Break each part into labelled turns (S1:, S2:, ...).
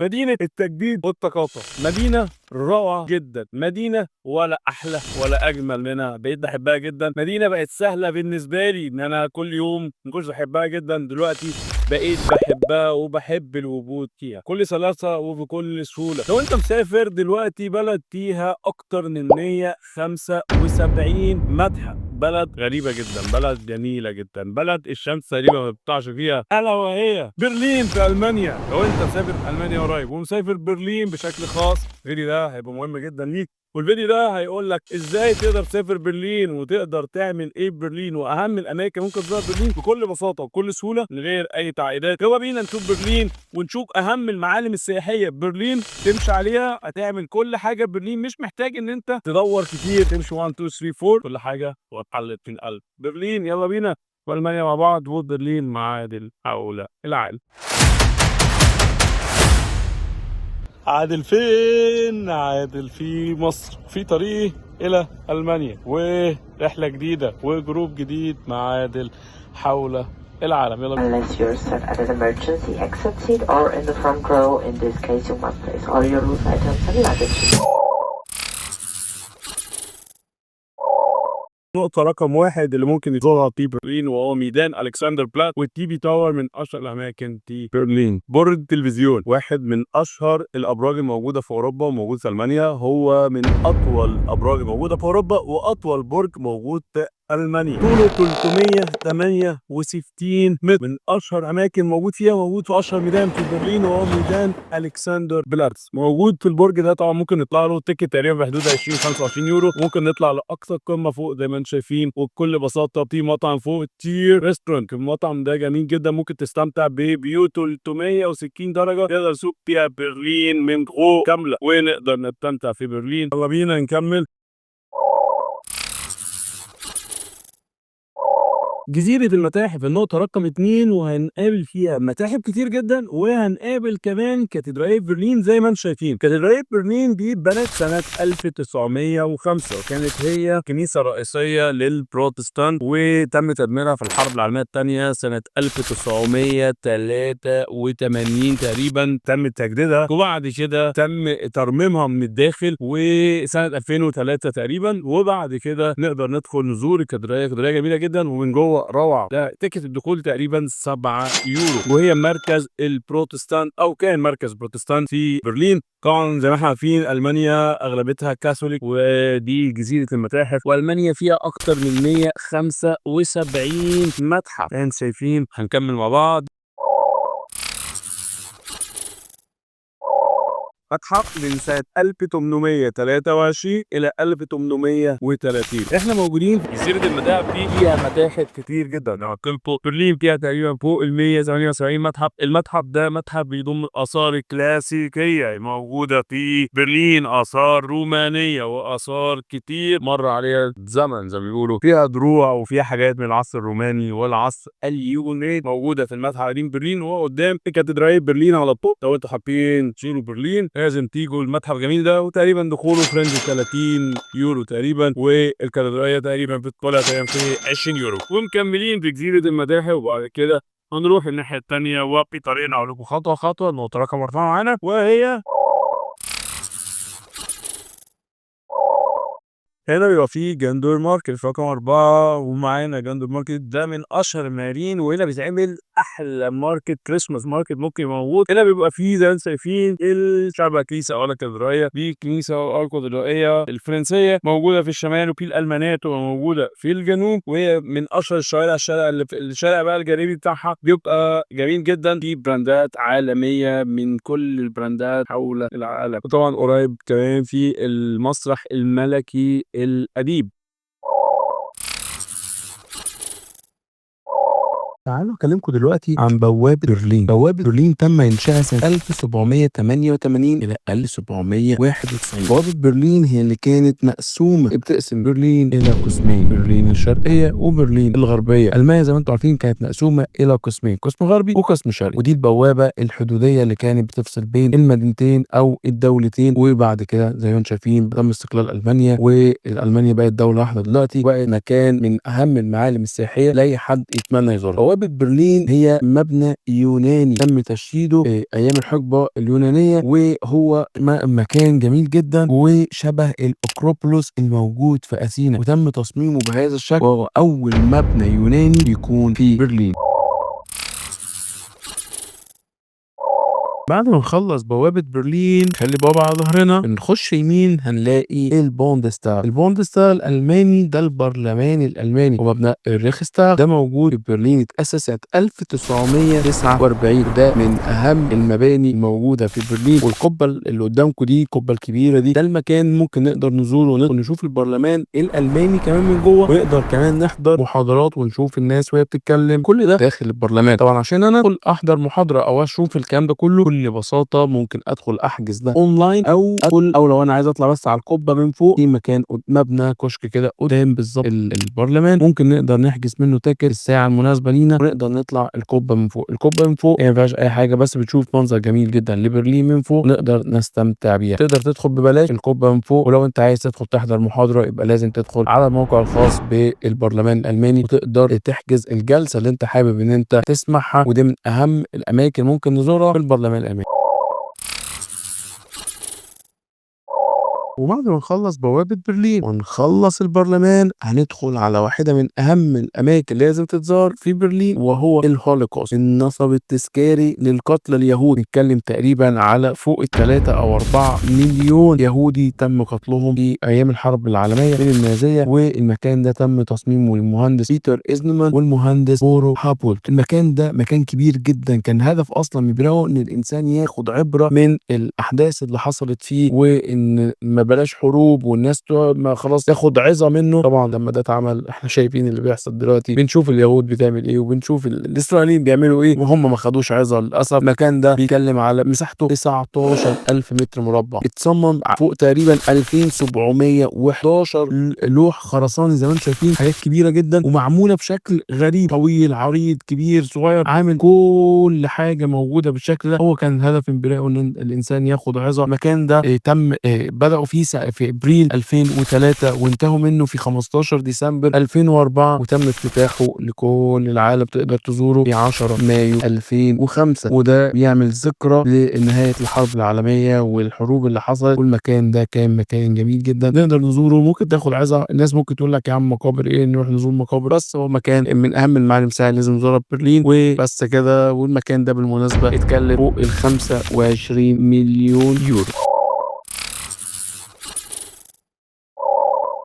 S1: مدينة التجديد والثقافة، مدينة روعة جدا، مدينة ولا أحلى ولا أجمل منها، بقيت بحبها جدا. مدينة بقت سهلة بالنسبة لي إن أنا كل يوم ما كنتش بحبها جدا، دلوقتي بقيت بحبها وبحب الوجود فيها بكل سلاسة وبكل سهولة. لو أنت مسافر دلوقتي بلد فيها أكتر من 175 متحف، بلد غريبة جدا، بلد جميلة جدا، بلد الشمس تقريبا ما بتطلعش فيها، ألا وهي برلين في ألمانيا. لو أنت مسافر ألمانيا قريب ومسافر برلين بشكل خاص، الفيديو ده هيبقى مهم جدا ليك، والفيديو ده هيقول لك ازاي تقدر تسافر برلين وتقدر تعمل ايه في برلين واهم الاماكن ممكن تزورها في برلين بكل بساطة وبكل سهولة من غير اي تعقيدات. يلا بينا نشوف برلين ونشوف اهم المعالم السياحية في برلين تمشي عليها، هتعمل كل حاجة في برلين، مش محتاج ان انت تدور كتير، تمشي 1 2 3 4 كل حاجة واتحلت في القلب. برلين يلا بينا والمانيا مع بعض، وبرلين مع عادل حول العالم. عادل فين؟ عادل في مصر، في طريقه إلى ألمانيا، ورحلة جديدة و group جديد مع عادل حول العالم. يلا بينا.
S2: Unless you're sat at an emergency exit seat or in the front row, in this case you must place all your loose items and luggage.
S1: نقطة رقم 1 اللي ممكن يزورها في برلين وهو ميدان ألكسندر بلات وال TV Tower، من أشهر الأماكن في برلين. برج التلفزيون واحد من أشهر الأبراج الموجودة في أوروبا وموجود في ألمانيا، هو من أطول الأبراج الموجودة في أوروبا وأطول برج موجود في ألمانيا، طوله 368 متر. من أشهر أماكن موجود فيها، موجود في أشهر ميدان في برلين وهو ميدان ألكسندر بلاتس. موجود في البرج ده، طبعا ممكن نطلع له ticket تقريبا بحدود 20 25 يورو، ممكن نطلع لأقصى قمة فوق زي ما انتم شايفين. وبكل بساطة في مطعم فوق تير restaurant، المطعم ده جميل جدا، ممكن تستمتع ب view 360 درجة تقدر تشوف فيها برلين من فوق كاملة، ونقدر نستمتع في برلين. يلا بينا نكمل. جزيرة المتاحف النقطة رقم 2، وهنقابل فيها متاحف كتير جدا، وهنقابل كمان كاتدرائية برلين. زي ما انتم شايفين كاتدرائية برلين دي اتبنت سنة 1905، وكانت هي كنيسة رئيسية للبروتستانت، وتم تدميرها في الحرب العالمية الثانية سنة 1983 تقريبا تم تجديدها، وبعد كده تم ترميمها من الداخل وسنة 2003 تقريبا. وبعد كده نقدر ندخل نزور الكاتدرائية، كاتدرائية جميلة جدا ومن جوه روعة. ده ticket الدخول تقريبا 7 يورو، وهي مركز البروتستانت او كان مركز بروتستانت في برلين. طبعا زي ما احنا عارفين المانيا اغلبتها كاثوليك، ودي جزيرة المتاحف، والمانيا فيها اكتر من 175 متحف. انتوا شايفين. هنكمل مع بعض. متحف من سنة 1823 إلى 1830. احنا موجودين في جزيرة المتاحف دي، فيها متاحف كتير جدا. لو قلت برلين فيها تقريبا فوق ال 178 متحف. المتحف ده متحف بيضم الآثار الكلاسيكية موجودة في برلين، آثار رومانية وآثار كتير مر عليها الزمن زي ما بيقولوا، فيها دروع وفيها حاجات من العصر الروماني والعصر اليوناني موجودة في المتحف القديم برلين، وهو قدام كاتدرائية برلين على طول. لو انتوا حابين تزوروا برلين لازم تيجوا المتحف الجميل ده، وتقريبا دخوله في range 30 يورو تقريبا، والكاتدرائيه تقريبا بتطلع تقريبا في 20 يورو. ومكملين في جزيرة المتاحف، وبعد كده هنروح الناحية الثانية وفي طريقنا اقول لكم خطوة خطوة. النقطة رقم 4 معانا وهي هنا بيبقى فيه جندور market في رقم 4، ومعانا جندور market ده من اشهر المارين، وهنا بيتعمل احلى market Christmas market ممكن يبقى موجود. هنا بيبقى فيه زي ما انتم شايفين الشعب كنيسة او الكاتدرائيه، دي كنيسة او الكاتدرائيه الفرنسية موجودة في الشمال، وفي الالمانية تبقى موجودة في الجنوب، وهي من اشهر الشوارع. الشارع اللي في الشارع بقى الجانبي بتاعها بيبقى جميل جدا، في براندات عالمية من كل البراندات حول العالم. وطبعا قريب كمان في المسرح الملكي الأديب.
S3: تعالوا اكلمكم دلوقتي عن بوابة برلين. بوابة برلين تم انشائها سنة 1788 الى 1791. بوابة برلين هي اللي كانت مقسومة، بتقسم برلين الى قسمين، برلين الشرقية وبرلين الغربية. المانيا زي ما انتم عارفين كانت مقسومة الى قسمين، قسم غربي وقسم شرقي، ودي البوابة الحدودية اللي كانت بتفصل بين المدينتين او الدولتين. وبعد كده زي ما انتم شايفين تم استقلال المانيا، والمانيا بقت دولة واحدة دلوقتي، وبقت مكان من اهم المعالم السياحية لاي حد يتمنى يزورها. بوابة برلين هي مبنى يوناني تم تشييده ايام الحقبة اليونانية، وهو مكان جميل جدا وشبه الأكروبوليس الموجود في أثينا، وتم تصميمه بهذا الشكل، وهو أول مبنى يوناني يكون في برلين. بعد ما نخلص بوابة برلين خلي بابا على ظهرنا نخش يمين هنلاقي البوندستاغ. البوندستاغ الألماني ده البرلمان الألماني، ومبنى الريخستاغ ده موجود في برلين، اتأسس سنة 1949، ده من أهم المباني الموجودة في برلين. والقبة اللي قدامكم دي القبة الكبيرة دي ده المكان ممكن نقدر نزوره ونقدر نشوف البرلمان الألماني كمان من جوه، ونقدر كمان نحضر محاضرات ونشوف الناس وهي بتتكلم، كل ده داخل البرلمان. طبعا عشان أنا أدخل أحضر محاضرة أو أشوف الكلام ده كله ببساطة ممكن ادخل احجز ده اونلاين، او ادخل، او لو انا عايز اطلع بس على القبة من فوق في مكان مبنى كشك كده قدام بالظبط البرلمان، ممكن نقدر نحجز منه ticket الساعة المناسبة لينا ونقدر نطلع القبة من فوق. القبة من فوق هي ما فيهاش اي حاجة، بس بتشوف منظر جميل جدا لبرلين من فوق نقدر نستمتع بيها. تقدر تدخل ببلاش القبة من فوق، ولو انت عايز تدخل تحضر محاضرة يبقى لازم تدخل على الموقع الخاص بالبرلمان الالماني وتقدر تحجز الجلسة اللي انت حابب ان انت تسمعها، ودي من اهم الاماكن ممكن نزورها في البرلمان الالماني. وبعد ما نخلص بوابة برلين ونخلص البرلمان هندخل على واحدة من أهم الأماكن اللي لازم تتزار في برلين، وهو الهولوكوست، النصب التذكاري للقتلى اليهود. نتكلم تقريبا على فوق 3 أو 4 مليون يهودي تم قتلهم في أيام الحرب العالمية من النازية، والمكان ده تم تصميمه للمهندس بيتر إزنمان والمهندس بورو هابولت. المكان ده مكان كبير جدا، كان هدف أصلا من بنائه إن الإنسان ياخد عبرة من الأحداث اللي حصلت فيه، وإن ما بلاش حروب والناس ما خلاص تاخد عظه منه. طبعا لما ده اتعمل احنا شايفين اللي بيحصل دلوقتي، بنشوف اليهود بتعمل ايه وبنشوف الاسرائيليين بيعملوا ايه، وهم ما خدوش عظه للاسف. المكان ده بيتكلم على مساحته 19000 متر مربع، اتصمم فوق تقريبا 2711 لوح خرساني زي ما انتم شايفين، حاجات كبيرة جدا ومعموله بشكل غريب، طويل عريض كبير صغير، عامل كل حاجة موجودة بالشكل ده. هو كان الهدف من بنائه ان الانسان ياخد عظه. المكان ده تم بداوا فيه في ابريل 2003 وانتهوا منه في 15 ديسمبر 2004، وتم افتتاحه لكل العالم، تقدر تزوره في 10 مايو 2005، وده بيعمل ذكرى لنهاية الحرب العالمية والحروب اللي حصلت. والمكان ده كان مكان جميل جدا نقدر نزوره، ممكن تاخد عظة. الناس ممكن تقول لك يا عم مقابر ايه، نروح نزور مقابر، بس هو مكان من اهم المعالم السياحية لازم نزورها في برلين وبس كده. والمكان ده بالمناسبة اتكلف فوق ال 25 مليون يورو.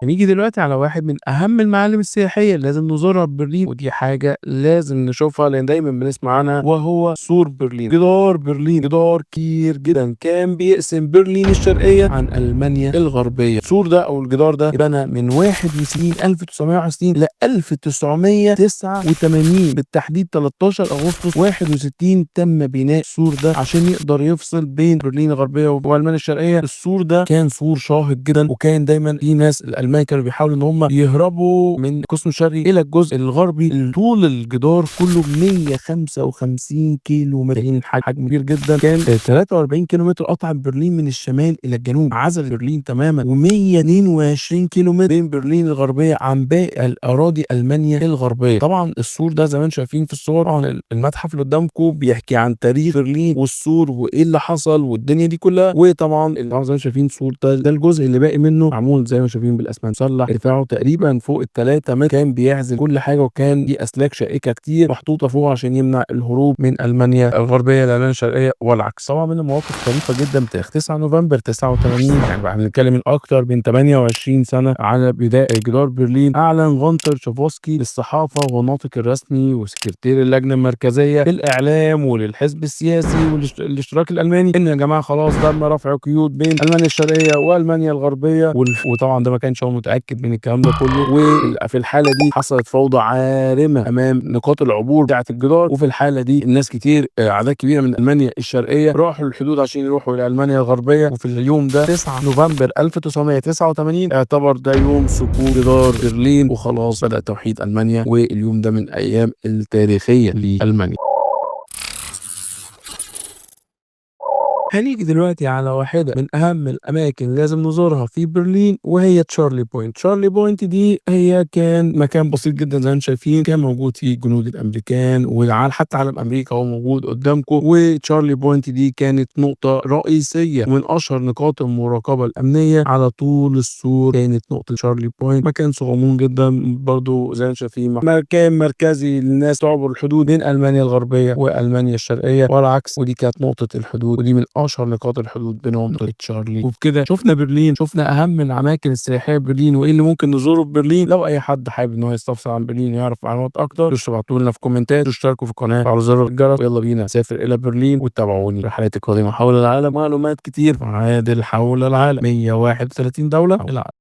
S3: هنيجي دلوقتي على واحد من أهم المعالم السياحية اللي لازم نزورها في برلين، ودي حاجة لازم نشوفها لأن دايما بنسمع عنها، وهو سور برلين، جدار برلين. جدار كبير جدا كان بيقسم برلين الشرقية عن ألمانيا الغربية. السور ده أو الجدار ده اتبنى من 61 1961 ل 1989، بالتحديد 13 أغسطس 61 تم بناء السور ده عشان يقدر يفصل بين برلين الغربية وألمانيا الشرقية. السور ده كان سور شاهق جدا، وكان دايما في ناس الألمان كانوا بيحاولوا ان هم يهربوا من القسم الشرقي الى الجزء الغربي. طول الجدار كله 155 كيلو متر، حجم كبير جدا. كان 43 كيلو متر قطع برلين من الشمال الى الجنوب، عزل برلين تماما، و122 كيلو متر بين برلين الغربية عن باقي الاراضي المانيا الغربية. طبعا السور ده زي ما انتم شايفين في الصور، طبعا المتحف اللي قدامكم بيحكي عن تاريخ برلين والسور وايه اللي حصل والدنيا دي كلها. وطبعا زي ما انتم شايفين السور ده الجزء اللي باقي منه معمول زي ما شايفين بالاسمنت، مسلح، ارتفاعه تقريبا فوق 3 متر، كان بيعزل كل حاجة، وكان في اسلاك شائكة كتير محطوطة فوق عشان يمنع الهروب من المانيا الغربية لالمانيا الشرقية والعكس. طبعا من المواقف الطريفة جدا بتاريخ 9 نوفمبر 89، يعني بقى بنتكلم من اكتر من 28 سنة على بداية جدار برلين، اعلن غونتر شافوسكي للصحافة والناطق الرسمي وسكرتير اللجنة المركزية للاعلام وللحزب السياسي والاشتراك الالماني ان يا جماعة خلاص تم رفع قيود بين المانيا الشرقية والمانيا الغربية. وطبعا ده ما كانش هو متاكد من الكلام ده كله. وفي الحالة دي حصلت فوضى عارمة امام نقاط العبور بتاعه الجدار، وفي الحالة دي الناس كتير، اعداد كبيرة من المانيا الشرقية راحوا الحدود عشان يروحوا الى المانيا الغربية. وفي اليوم ده 9 نوفمبر 1989 اعتبر ده يوم سقوط جدار برلين، وخلاص بدا توحيد المانيا، واليوم ده من ايام التاريخية لالمانيا. هنيجي دلوقتي على واحدة من أهم الأماكن اللي لازم نزورها في برلين، وهي Charlie Point. Charlie Point دي هي كان مكان بسيط جدا زي ما انتم شايفين، كان موجود فيه جنود الأمريكان وعلى حتى علم أمريكا هو موجود قدامكم. و Charlie Point دي كانت نقطة رئيسية ومن أشهر نقاط المراقبة الأمنية على طول السور. كانت نقطة Charlie Point مكان صغنون جدا برضو زي ما انتم شايفين، مكان مركزي للناس تعبر الحدود بين ألمانيا الغربية وألمانيا الشرقية والعكس، ودي كانت نقطة الحدود، ودي من أشهر نقاط الحدود بينهم نقطة تشارلي. وبكده شفنا برلين، شفنا أهم الأماكن السياحية في برلين وإيه اللي ممكن نزوره في برلين. لو أي حد حابب إن هو يستفسر عن برلين ويعرف معلومات أكتر، ابعتوا لنا في كومنتات، واشتركوا في القناة وعلى زر الجرس، ويلا بينا نسافر إلى برلين وتابعوني رحلاتي القادمة حول العالم، معلومات كتير عادل حول العالم، 131 دولة العالم.